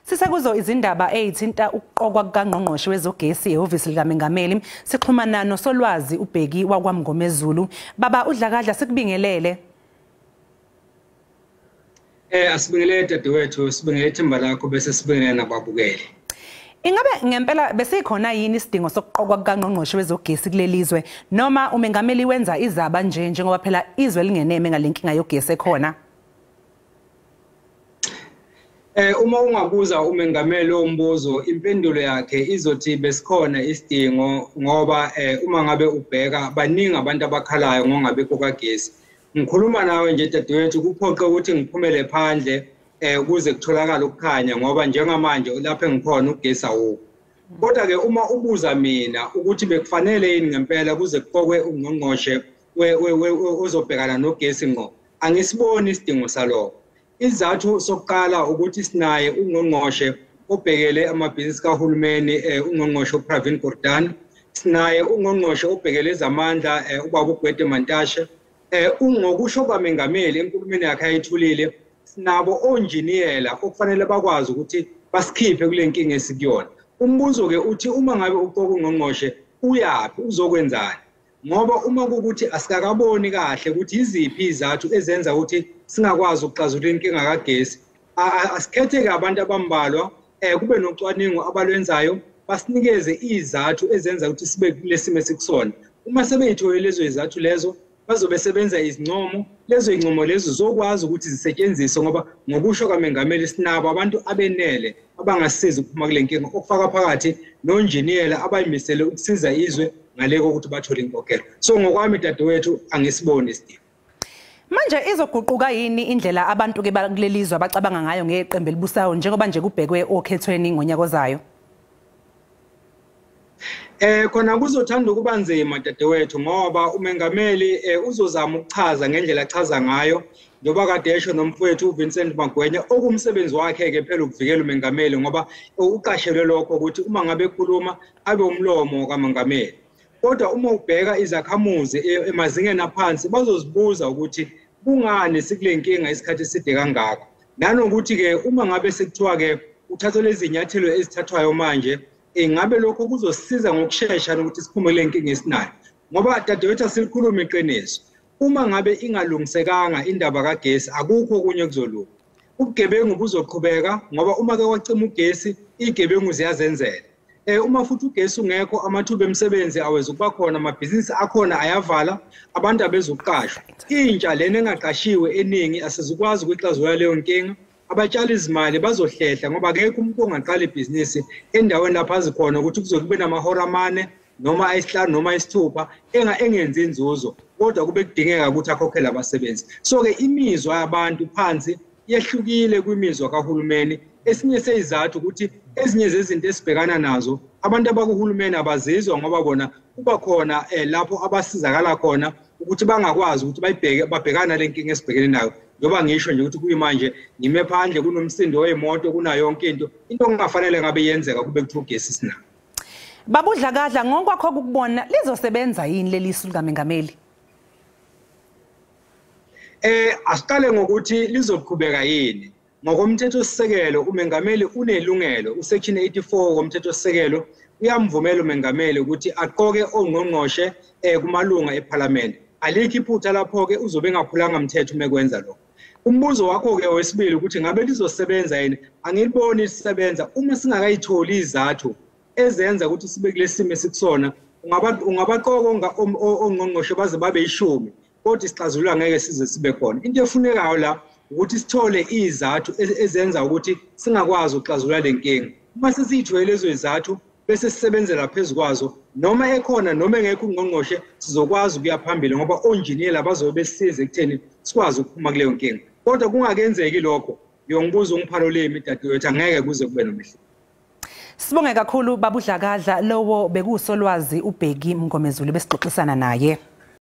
Sisekuzo izindaba ezithinta ukuqokwa kukaNgqongqoshe wezogesi ehhovisi likaMengameli, sixhumana noSolwazi uBheki wakwaMngomezulu. Baba uDlakadla, sikubingelele. Asibingelele dadewethu, sibingelele ithimba lakho bese sibingelele nababukeli. Ingabe ngempela besikhona yini isidingo sokuqokwa kukaNgqongqoshe wezogesi kulelizwe, noma umengameli wenza izaba nje njengoba phela izwe lingeneme ngalenkinga yogesi ekhona? Uma ungabuza umengameli umbuzo, impendulo yakhe izothi besikhona isidingo, ngoba uma ngabe ubheka baningi abantu abakhalayo ngongabikho kagesi. Ngikhuluma nawe nje dadewethu, kuphoqe ukuthi ngiphumele phandle ukuze kutholakale ukukhanya, ngoba njengamanje lapho engikhona ugesi awukho. Kodwa ke uma ubuza mina ukuthi bekufanele yini ngempela kuze kuqokwe ungqongqoshe ozobhekana nogesi ngqo, angisiboni isidingo salokho. Isizathu sokuqala ukuthi sinaye ungqongqoshe obhekele amabhizinisi kahulumeni, ungqongqoshe uPravin Gordhan, sinaye ungqongqoshe obhekele ezamandla, ubaba uGwede Mantashe. Ngokusho kwamengameli enkulumeni yakhe ayithulile, sinabo onjiniyela okufanele bakwazi ukuthi basikhiphe kule nkinga esikuyona. Umbuzo ke uthi uma ngabe uqoka ungqongqoshe uyaphi, uzokwenzani? Ngoba uma kukuthi asikakaboni kahle ukuthi iziphi izathu ezenza ukuthi singakwazi ukuxazulula inkinga kagesi, asikhetheke abantu abambalwa, kube nocwaningo abalwenzayo, basinikeze izathu ezenza ukuthi sibe kulesimo esikusona. Uma sebeyitholile lezo izathu lezo, bazobe sebenza izincomo, lezo incomo lezo zokwazi ukuthi zisetshenziswe, ngoba ngokusho kwamengameli sinabo abantu abenele abangasiza ukuphuma kule nkinga, okufaka phakathi nonjiniyela abayimisele ukusiza izwe ngale kokuthi bathole inkokhelo. So ngokwami dadewethu, angisiboni isidingo. Manje izoguquka yini indlela abantu ke kulelizwe abacabanga ngayo ngeqembu elibusayo njengoba nje kubhekwe okhethweni ngonyaka ozayo? Khona kuzothanda ukuba nzima dadewethu, ngoba umengameli uzozama ukuchaza ngendlela achaza ngayo, njengoba kade esho nomfowethu uVincent Magwenya, okumsebenzi wakhe ke phela ukuvikela umengameli, ngoba uqashelwe lokho ukuthi uma ngabe ekhuluma abe umlomo kaMengameli. Kodwa uma ubheka izakhamuzi emazingeni aphansi, bazozibuza ukuthi kungani sikule nkinga isikhathi eside kangaka, nanokuthi-ke uma ngabe sekuthiwa-ke uthathwa lezi zinyathelo ezithathwayo manje, ingabe lokho kuzosiza ngokushesha ukuthi siphume kule nkinga esinayo? Ngoba dadewethu, asilikhulume iqiniso, uma ngabe ingalungisekanga indaba kagesi, akukho okunye kuzolunga. Ubugebengu buzoqhubeka, ngoba uma ke kwacima ugesi, izigebengu ziyazenzela. Uma futhi ugesi ungekho, amathuba emisebenzi awezukuba khona, amabhizinisi akhona ayavala, abantu abezukuqashwa. Intsha lena engaqashiwe eningi asizukwazi ukuyixazulula leyo nkinga. Abatshali izimali bazohlehla, ngoba akekho umuntu ongaqala ibhizinisi endaweni lapho azikhona ukuthi kuzobe kube namahora amane noma ayisihlanu noma ayisithupha engenzi inzuzo, kodwa kube kudingeka ukuthi akhokhele abasebenzi. So-ke imizwa yabantu phansi yehlukile kwimizwa kahulumeni. Esinye seyizathu ukuthi ezinye zezinto esibhekana nazo abantu abakuhulumeni abazizwa, ngoba bona kuba khona lapho abasizakala khona ukuthi bangakwazi ukuthi bayibheke, babhekana le nkinga esibhekene nayo. Njengoba ngisho nje ukuthi kuyimanje ngime phandle kunomsindo wey'moto, kunayo yonke into, into okungafanele ngabe yenzeka kube kuthiwa ugesi sinawo. Baba uDlakadla, ngokwakho ukubona lizosebenza yini leli su likaMengameli? Asiqale ngokuthi lizoqhubeka yini. Ngokomthethosisekelo umengameli unelungelo, usection 84 womthethosisekelo uyamvumela umengameli ukuthi aqoke ongqongqoshe kumalunga eParliament. Alikho iphutha lapho-ke, uzobe engaphulanga mthetho uma ekwenza lokho. Umbuzo wakho-ke wesibili ukuthi ngabe lizosebenza yini, angiliboni lisebenza uma singakayitholi izathu ezenza ukuthi sibe kule simo esikusona. Ungabaqoka ongqongqoshe baze babe 10, kodwa isixazululo angeke size sibe khona. Into efunekayo la ukuthi sithole izathu ezenza ukuthi singakwazi ukuxazulula le nkinga. Uma sesiyithole lezo izathu bese sisebenzela phezu kwazo, noma ekhona noma engekho ungqongqoshe, sizokwazi ukuya phambili, ngoba onjiniyela bazobe besisiza ekutheni sikwazi ukuphuma kuleyo nkinga. Kodwa kungakenzeki lokho, uyongibuza ungiphalolemi dadewethu, angeke kuze kube nomehluko. Sibonge kakhulu Baba uDlakadla, lowo bekuwusolwazi uBheki Mngomezulu besixoxisana naye.